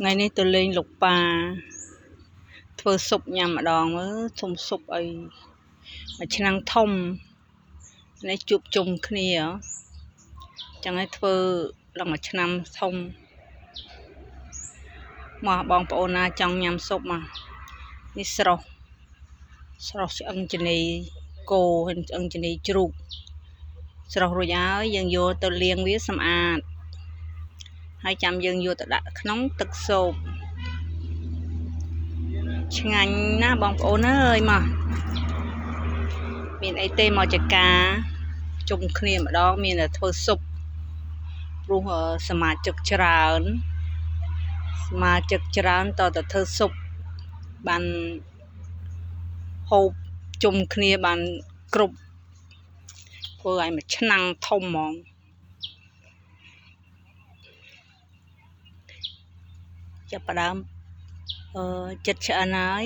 ថ្ងៃនេះទៅលេងលោកប៉ាធ្វើស៊ុបញ៉ាំម្ដងមើលធំស៊ុបអីមួយឆ្នាំងធំនេះជួបជុំគ្នាចឹងឲ្យធ្វើឡើងមួយឆ្នាំធំមកបងប្អូនណាចង់ញ៉ាំស៊ុបមកនេះស្រស់ស្រស់ឆ្អឹងជំនីគោហើយឆ្អឹងជំនីជ្រូកស្រស់រួចហើយយើងយកទៅលាងវាសម្អាតហើយចាំយើងយកទៅដាក់ក្នុងទឹកស៊ុបឆ្ងាញ់ណាស់បងប្អូនអើយមកមានអីទេមកចកាជុំគ្នាម្ដងមានតែធ្វើស៊ុបព្រោះសមាជិកច្រើនសមាជិកច្រើនតទៅធ្វើស៊ុបបានហូបជុំគ្នាបានគ្រប់ធ្វើឲ្យមួយឆ្នាំងធំហ្មងចាប់ផ្ដើមចិត្តឆ្អិនហើយ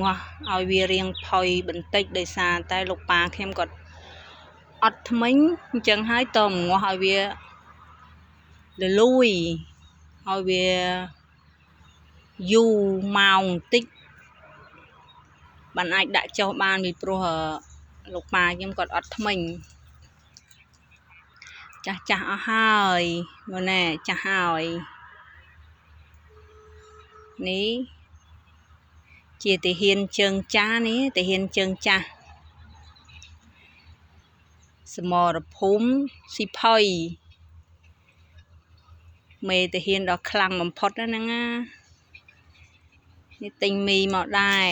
ងាស់ឲ្យវារៀងផុយបន្តិចដោយសារតែលោកប៉ាខ្ញុំគាត់អត់ថ្មិញអញ្ចឹងហើយតងាស់ឲ្យវាលលួយឲ្យវាយូរម៉ោងបន្តិចបានអាចដាក់ចុះបានពីព្រោះលោកប៉ាខ្ញុំគាត់អត់ថ្មិញចាស់ចាស់អស់ហើយមើលណែចាស់ហើយនេះជាទាហានជើងចាស់នេះទាហានជើងចាស់សមរភូមិស៊ីផុយមេទាហានដ៏ខ្លាំងបំផុតហ្នឹងណានេះទិញមីមកដែរ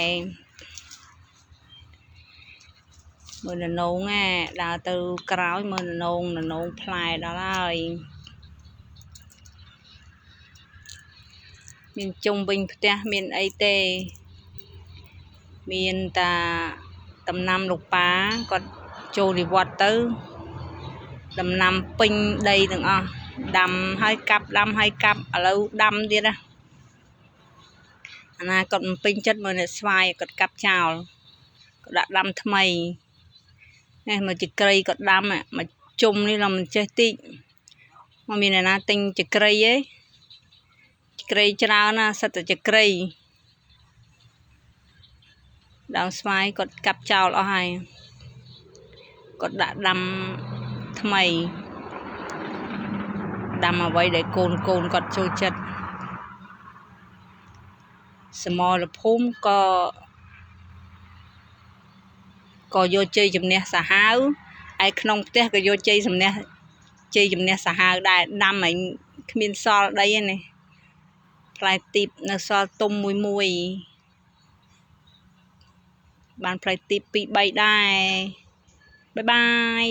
មើលននងណាដើរទៅក្រោយមើលននងននងផ្លែដល់ហើយមានជុំវិញផ្ទះមានអីទេមានតាដំណាំលោកប៉ាគាត់ចូលនិវត្តន៍ទៅដំណាំពេញដីទាំងអស់ដាំហើយកាប់ដាំហើយកាប់ឥឡូវដាំទៀតណាអាណាគាត់មិនពេញចិត្តមើលអ្នកស្វាយគាត់កាប់ចោលគាត់ដាក់ដាំថ្មីនេះមកចក្រីគាត់ដាំមកជុំនេះเราមិនចេះតិចមកមានអ្នកណាទិញចក្រីឯងចក្រីច្រើនណាសិតតែចក្រីដើមស្វាយគាត់កាប់ចោលអស់ហើយគាត់ដាក់ដាំថ្មីដាំអ្វីដែលកូនគាត់ចូលចិត្តសមរភូមិក៏យកជ័យជំនះសាហាវឯក្នុងផ្ទះក៏យកជ័យជំនះសាហាវដែរដាំឲ្យគ្មានសល់ដីទេនេះផ្លែទីបនៅសល់ទុំមួយបានផ្លែទីប2 3ដែរបាយបាយ។